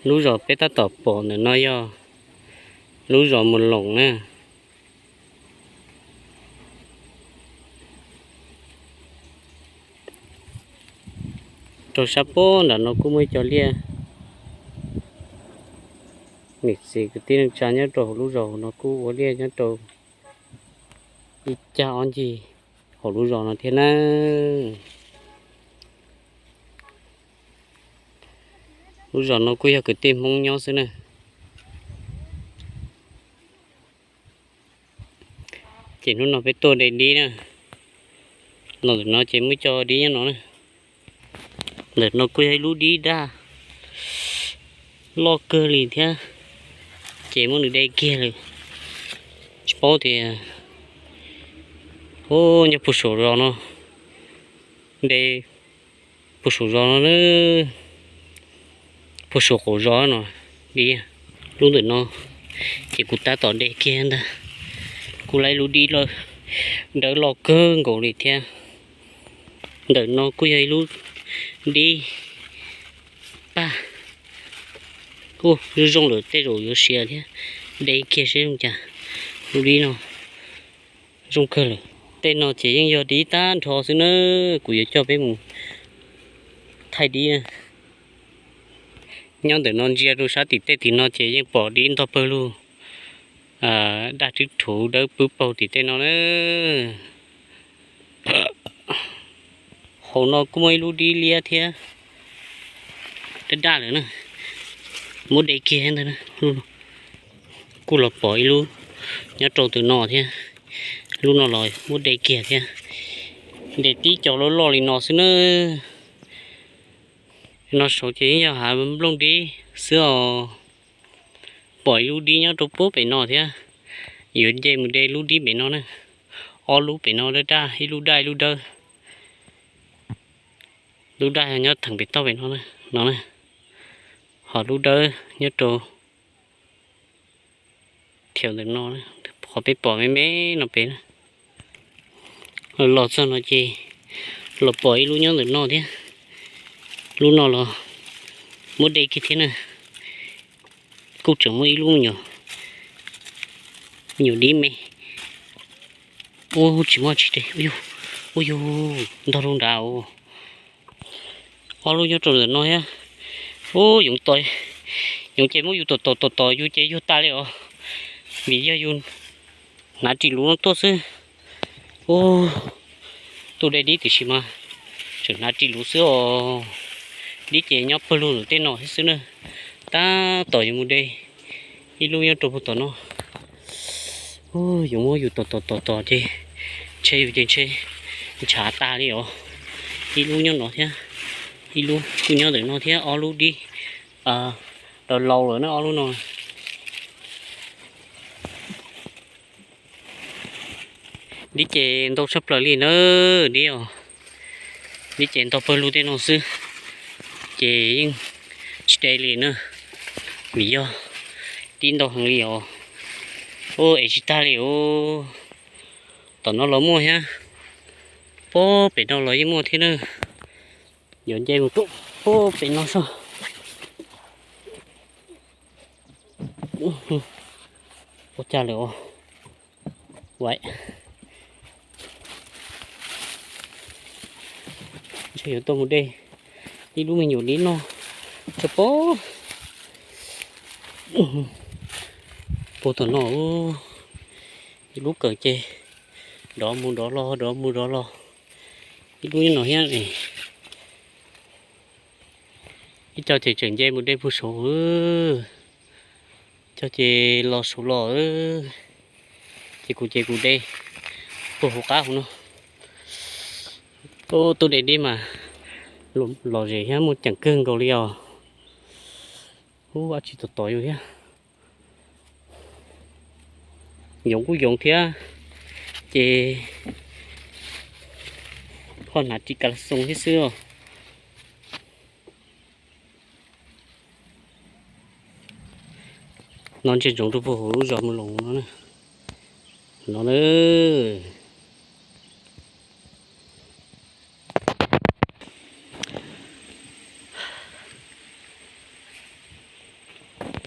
Lub zos peb tab tom pom ntawm no yog lub zos Mus Loos na. Rau sab pem nram no kuj muaj ib co liaj. Niam txiv kwv tij neej tsa nyob rau hauv lub zos no kuj ua liaj nyob rau ib cag ob ncig hauv lub zos no thiab na. Lub zos no kuj yog kwv tij Hmoob nyob xwb na. Ces hnub no peb tuaj de dib na. Los ntawm no ces muaj ib co dib nyob no na. Ntawm no kuj yog ib lub dib daj loj kawg li thiab, ces muab nws de kiag lawm. Tsis paub tias, u, nyob puag saum zos no, de puag saum zos no, puag saum qaum zos no dib. Lub ntawm no ces kuv tab tom de kiag ntag, kuj lub dib dawb loj kawg nkaus li thiab. Ntawm no kuj yog ib lub dib paj, u, zoo zoo lawm tej zaum yuav siav thiab, de kiag seb zoo cas. Lub dib no zoo kawg lawm. Tej no ces yeej yog dib tag nrho xwb na, kuv yuav coj peb mus thaij dib na. Nyob ntawm no ntsia rau sab tim tej tim no ces yeej pom dib ntog pawg lug, daj rhwb rhuv dawb pwb paug tim tej no na. Hauv no kuj muaj ib lub dib liab thiab, daj daj lawm na, muab de kiag ntag. Kuj los pom ib lub nyob rau ntawm no thiab, lub no los muab de kiag thiab. De tib co loj loj li no xwb na. No saud ces yeej yog hav nplooj dib xwb os. Pom ib lub dib nyob rau puag pem no thiab, yuav nce mus de lub dib pem no na. Ob lub pem no daj daj, ib lub daj ib lub dawb. Lub daj yog nyob theem pem toj pem no, no na, ho lub dawb nyob rau thiab ntawm no, qhov peb pom me me no pem na. Los txog no ces los pom ib lub nyob ntawm no thiab, lub no los muab de kiag thiab na. Kuj tseem muaj ib lub me nyuam dib me. Ub, tsis muaj tsis de. Ub yug, ntog rau nrad os. Ob lub nyob rau ntawm no thiab. Ub, yoov tos, yoov ces muab yug tom tom tom tom yug ces yug tas li os, vim yog yug hnav ris luv no tuaj xwb. Ub, tuaj de dib tiam sis mas tseem hnav ris luv xwb os. Dib ces nyob pawg lug ntawm tej no thiab xwb na. Tab tom yuav mus de ib lub nyob rau puag tom no. Yuav muab yug tom tom tom tom ces ntshe yug ces ntshe ntshav tas li os. Ib lub nyob no thiab, ib lub kuj nyob ntawm no thiab, ob lub dib laus laus lawm na ob lub no. Dib ces ntau tshaj plaws li na, dib os. Dib ces ntog pawg lug tej no xwb, ces yeej tsis de li na, vim yog dib ntau heev li os. Ub, es tsis tag li os. Tom no los muaj thiab, puag pem no los yeej muaj thiab na. Yuav nce mus rau puag pem no soj. Ua cas lawm os. Ntshe yuav tau mus de ib lub me nyuam dib no tso pov puag tom no. Ib lub kawm ces dov mus dov los dov mus dov los. Ib lub nyob no thiab. Ib co ces tseem nce mus de puag saud, ib co ces los saud los, ces kuv ces kuv de puag hauv qab hauv no. Tuaj de dib mas lom zem thiab muaj ceem kawg nkaus li os. Ub, dab tsi tom tom yus thiab. Yoov kuj yoov thiab, ces ho hnav ris kas xoo thiab xwb os. No ntsia ntsoov rau puag hauv lub zos Mus Loos no, no na.